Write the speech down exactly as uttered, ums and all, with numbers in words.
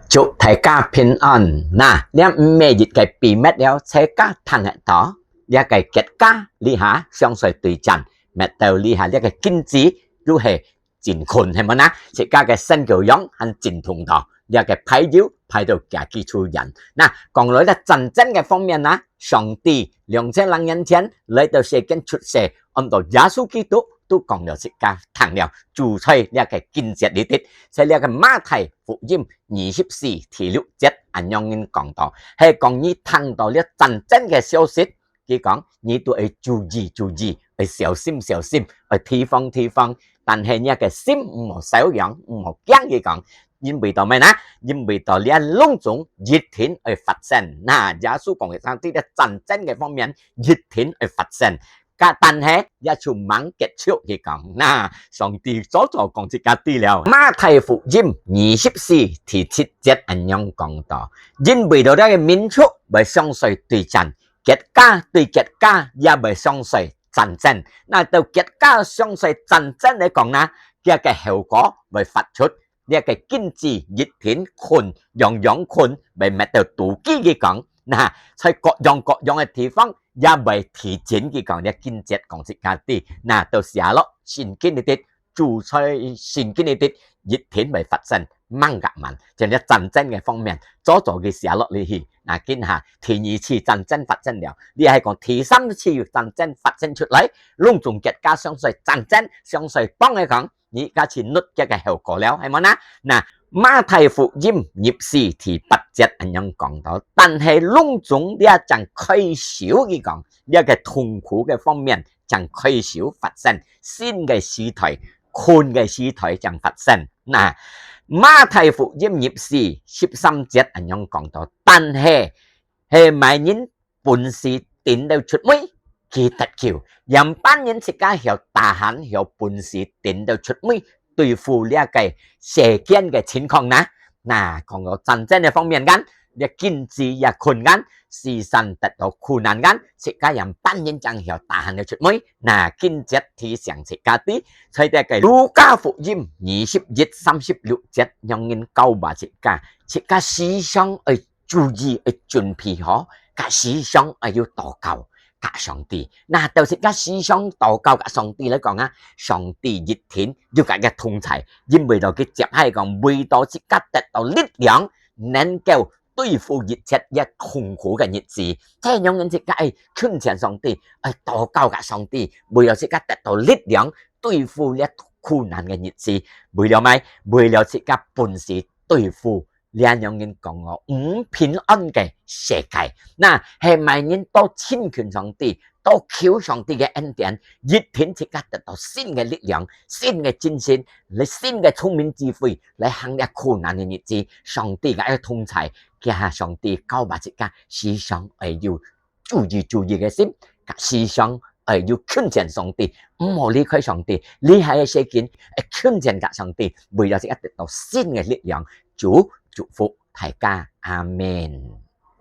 祝大家平安。那，這毋係一個秘密了，自家聽得到。這個結家這下相隨對戰，搣到這下這個經濟又係真困，係無呢？自家个身教養還真痛到，這個排油排到家己出現。那，講來這戰爭个方面呢，上帝兩千零年前來到世間出世，安到耶穌基督，都講了自家聽了，就在這個經節裡底，在這個馬太福音二十四第六節恁樣人講到，係講你聽到這戰爭个消息，佢講你都愛注意注意，愛小心小心，愛提防提防。但係你个心毋好燒揚，毋好驚，佢講，因為到咩呢？因為到這攏總一定愛發生。那耶穌講个，上帝个戰爭个方面一定愛發生。但係也就吂結束，佢講，那上帝早早講自家知了。馬太福音二十四第七節恁樣講到，因為到這個民族會相隨對戰，結家對結家也會相隨戰爭。那到結家相隨戰爭來講呢，佢个後果會發出，這個經濟一定困，樣樣困，會搣到肚飢，佢講。那，在各樣各樣个地方也會地震，佢講，這經節講自家知。那到寫落聖經裡底，就在聖經裡底，一定會發生。吂个慢，像這戰爭个方面，早早佢寫落裡去。那今下第二次戰爭發生了，你係講第三次戰爭發生出來，攏總結家相隨戰爭，相隨幫个講，你而家去努力个後果了，係無呢？那馬太福音二十四第八節恁樣講到，但係攏總這正開始，佢講，這個痛苦个方面正開始發生，新个時代，困个時代正發生。那馬太福音二十四十三節恁樣講到，但係係麼人本事頂到出尾，佢得救。樣般人自家曉tahan，曉本事頂到出尾，對付這個世間个情況呢？那講到戰爭个方面間，這經濟也困難，時常得到困難間，自家樣般人正曉tahan到出尾。那經節提醒自家知，在這個路加福音二十一三十六節，樣人教化自家，自家時常愛注意，愛準備好，佮時常愛有禱告佮上帝。那到自家時常禱告佮上帝來講啊，上帝一定有佮个同在，因為到佢接下講，為到自家得到力量，能夠對付一切這痛苦个日子。這樣人自家愛近前上帝，愛禱告佮上帝，為了自家得到力量，對付這苦難个日子。為了麼个？為了自家本事對付這樣人講哦，毋平安个世界。那係麼人多親近上帝，多求上帝个恩典，一定自家得到新个力量、新个精神、來新个聰明智慧，來行這苦難个日子。上帝个愛同在，佢下上帝教化自家，時常愛有注意注意个心，佮時常愛有近前上帝，毋好離開上帝，離開个世間，愛近前佮上帝，為了自家得到新个力量。主祝福大家，阿們。